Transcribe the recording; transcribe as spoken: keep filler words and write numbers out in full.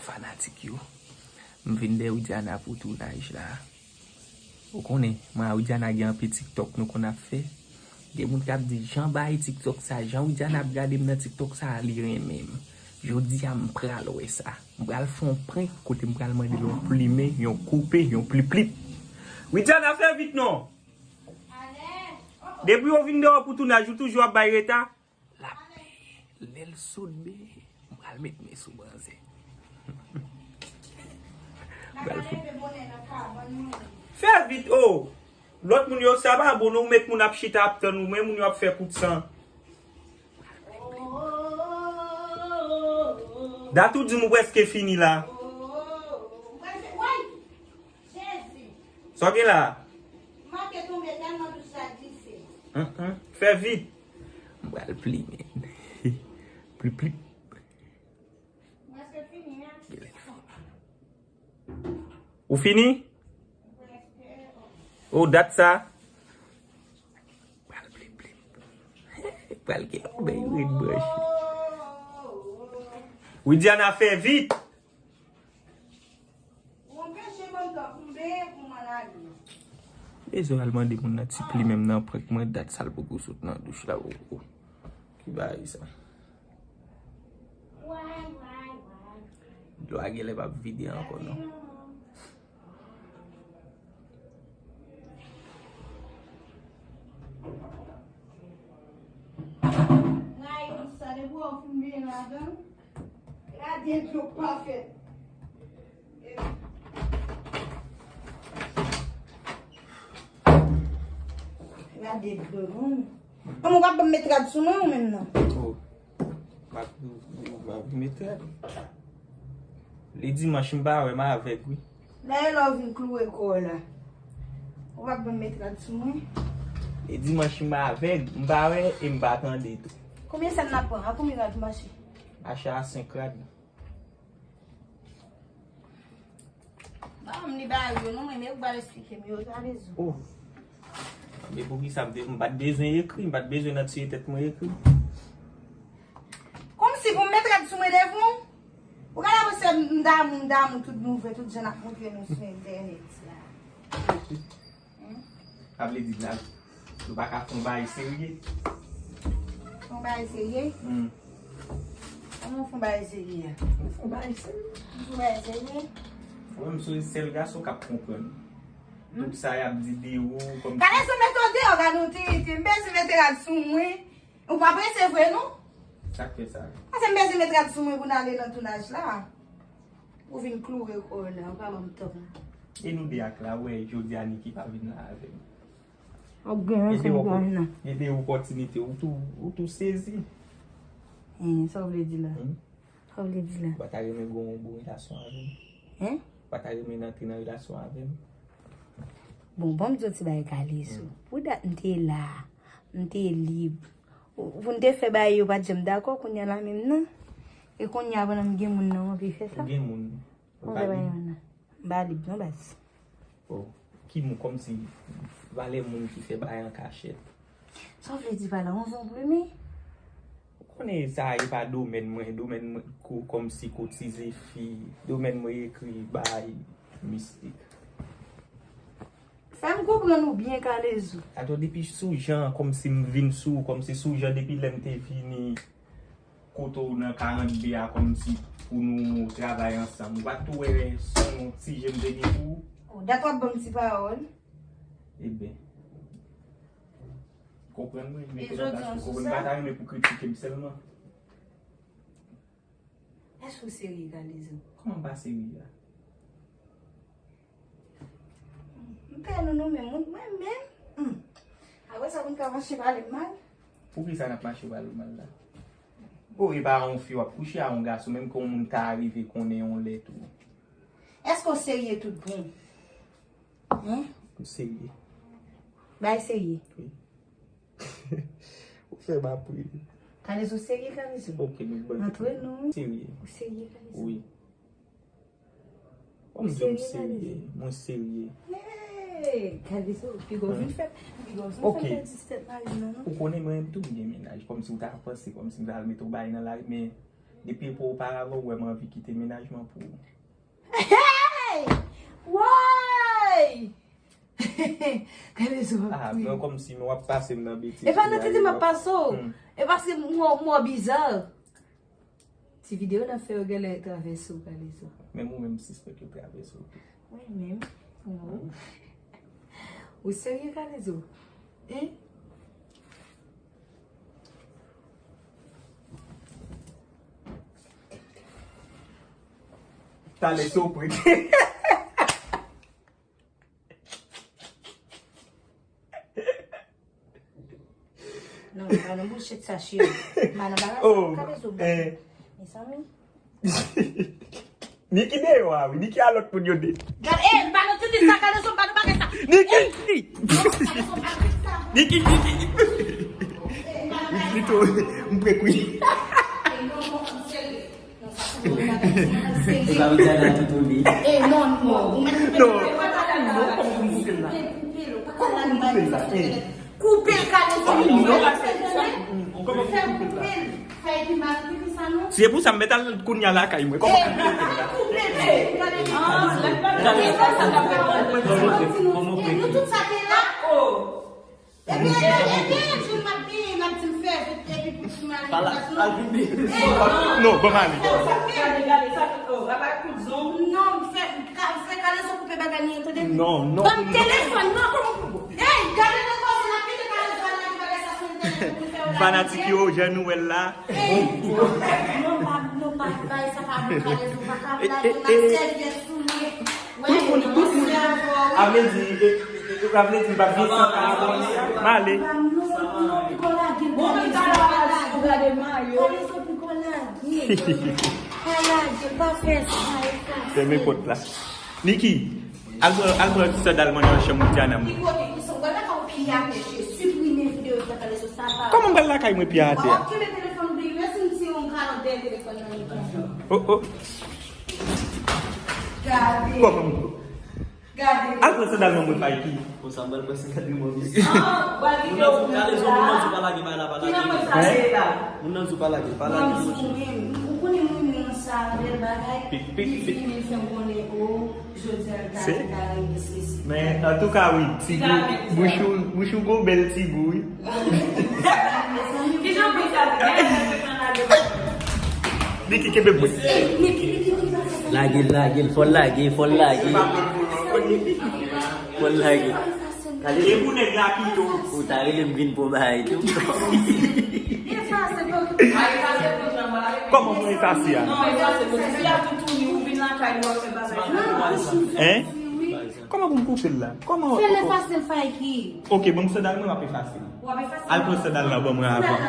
Fanatik yo, m vin dèyè Widiana pou tounaj la. Ou konnen, mwen a Widiana gen anpil TikTok nou konn ap fè. Gen moun k ap di, "Jan bay TikTok sa, jan Widiana ap gade m nan TikTok sa, li renmen m." Jodi a, m pral wè sa. M pral fè yon prank kote m pral mande l yon plimen, yon koupe, yon pliplip. Widiana, fè vit non! Depi w vin dèyè pou tounaj, ou toujou ap bay reta? L ap peye. Lè l sot byen, m pral met men sou manzè. M pral fout. Fè vit, o! Lòt moun yo, sa pa bon, non, ou met moun ap chita ap tann ou, men moun yo ap fè kout san. Dat ou di m ou prèske fini la. Sa w gen la? Hum, hum. Fè vit. M pral plimen. Plip, plip. Ou fini? O, dat sa. Pral plip, plip. Pral gen lòbèy red branche. Widiana, fè vit. Ou anpeche ban m tan pou m benyen pou m al ale. Bezwen al mande moun nan ti plimen m nan prank mwen, dat sa l poko sot nan douch la poko. Ki bagay sa? Dlo a genlè p ap vide ankò non. Gade dlo pafè. Gade dlo non. An, ou p ap ban m met rad sou mwen ou menm nan? O. M ap, m ap met rad. Li dimanch m pa wè, m avèg wi. Dayè lè w vin kloure kò w la, ou p ap ban m met rad sou mwen? Li dimanch m avèg, m pa wè e m pa tande tou. Konbyen sèn n ap pran? A konbyen rad mache? Mache a senk rad. Ban m li ba yo non, mwen, men ou pral esplike m yo, sa vle di. O. Men poukisa m te, m pa t bezwen ekri, m pa t bezwen nan tiye tèt mwen ekri. Kòmsi pou m met rad sou mwen devan w? Ou ka la panse m damou, m damou tout nouvèl, tout jan n ap montre nou sou entènèt la. Sa vle di la, nou pa ka fè yon bagay serye. Fè yon bagay serye? Hmm. Kòman fè yon bagay serye a? Fè yon bagay serye. Fè yon bagay serye? Ou menm se sèl gason k ap konprann. Hmm? Tout sa y ap di de ou, kòm... Gade sou metòde, gade yon tenten, m bezwen mete rad sou mwen. Ou pa prese vre non? Sa k fè sa? Paske m bezwen met rad sou mwen pou n ale nan tounaj la. Ou vin kloure kò w la, ou pa ban m tan. E nou de ak la, ou wè jodi a Niki pa vin la avè m. Ap gen yon sèl gaz nan. Gen de opòtinite, ou tou, ou tou sezi. Hen, sa w vle di la? Hmm? Sa w vle di la? Ou pa ta renmen gen yon bon relasyon avè m? Hen? Ou pa ta renmen antre nan relasyon avè m? Bon, ban m di w ti bagay Kalezo. Hmm. Pou dat m te la, m te lib. Ou, pou n te fè bagay yo pa t janm dakò, kounye a la menm nan. E kounye a pandan m gen moun nan, w anvi fè sa? Ou gen moun? Ou pa lib? M pa lib non baz. O, ki moun, kòmsi valè moun ki fè bagay an kachèt. Sa w vle di pa la, yon zonbli mi? Ou konnen sa e pa domèn mwen, domèn mwen ko-, kòmsi kotize fi, domèn mwen ekri bay mistik. Fè m konprann ou byen, Kalezo. Atò, depi sou jan, kòmsi m vin sou, kòmsi sou jan, depi lè m te vini kote w nan karant de a, kòmsi pou nou travay ansanm. Ou pa t tou wè se yon ti je m te gen pou ou? O, dat w ap ban m ti pawòl. Eben. Konprann mwen, men konprann paske konprann m pa ta renmen pou kritike m sèlman. Èske w serye, Kalezo? Kòman m pa serye a? M pè nou, nou menm, mwen, mwen menm. Hmm. Apre sa, pou n ka mache pale m mal? Poukisa n ap mache pale w mal la? O, e pa yon fi w ap kouche a yon gason, menm ke yon moun ta rive konnen yon lè tou. Èske w serye tout bon? Hen? M serye. Bay serye. Wi. Ou fè m ap ri. Kalezo serye, Kalezo. Ok, nou bon. Antre nou. Serye. Ou serye, Kalezo? Wi. Ou serye, Kalezo? Mwen serye. Mwen serye. Hey, Kalezo, piga w vin fè, piga w vin fè m pèdi tèt mari m nan, non? Ou konnen mwen menm tou m gen mennaj. Kòmsi ou ta panse, kòmsi m ta al mete w bay nan lari, men Depi pou oparavan, ou wè m anvi kite mennaj mwen pou ou. Hey! Woy! Kalezo ap Ah, kriye. men kòmsi men w ap pase m nan betiz. E pa nan tete m ap pase w. Hmm. E paske m wè w bizar. Ti videyo n ap fè yo genlè travèse w, Kalezo. Menm ou menm sispèk yo travèse w. Mwen menm. Non. Ou serye, Kalezo? Hein? Talè sou prik. Non, pa nan bullshit sa, cheri. Pa nan bagay sa, Oh, Kalezo. eh. Mezanmi. Niki deyò a wi, Niki a lòt moun yo de. Gad, eh, pa nan titi sa, Kalezo, pa nan bagay sa. Niki! Niki, Niki! Li tou, m prek wi. Ou pa vin gade a toutou li. Eh, non, non. Non. Koupe l, Kalezo. Se pou sa m met al kounye a lakay mwen. Kòman? Nou tout sa te la. Epi, epi, epi, epi, m ap di, m ap di m fè vit, epi pou ti mari. Non, ban m ale. Non, m fè, ka- fè Kalezo koupe bagay li an, tande. Non, non. Ban m telefòn, non, kòman pou. Hey, gade nan kòze la, kite Kalezo al lage bagay sa sou entènèt pou fè yo lage. Fanatik yo, jan nou wè l la. Hey, non, pa, non, pa, bagay sa pa bon, Kalezo, pa ka blaje, m ap sèvyèt sou mwen. Tout moun, tout moun. A vle di, e, e, e, a vle di, m pa gen san abòne. M ale. Fèmen pòt la. Niki, al pran, al pran sandal mwen nan chanm Diana mwen. Kòman m pral lakay mwen pye atè a? Oh, oh. Kòman m Al pran sandal nan mwen Faiki. Konsa m pral pran sandal nan mwen. Moun nan di w pa lage bagay la, pa lage. Moun nan di w pa lage, pa lage. Pik, pik, pik. Se? Men antouka wi, ti gou, bouch ou, bouch ou gon bèl ti gou wi. Niki kenbe mwen. Lage l, lage l, fò l lage, fò l lage. Fò l lage. E pou nèg la pito. Ou ta rele m vin pou bagay tou. Kòman pou efase a? Hein? Kòman pou m koupe l la? Kòman? Fè l efase l Faiki. Ok, bon, m sandal mwen, m ap efase. Al pran sandal la ban mwen avan.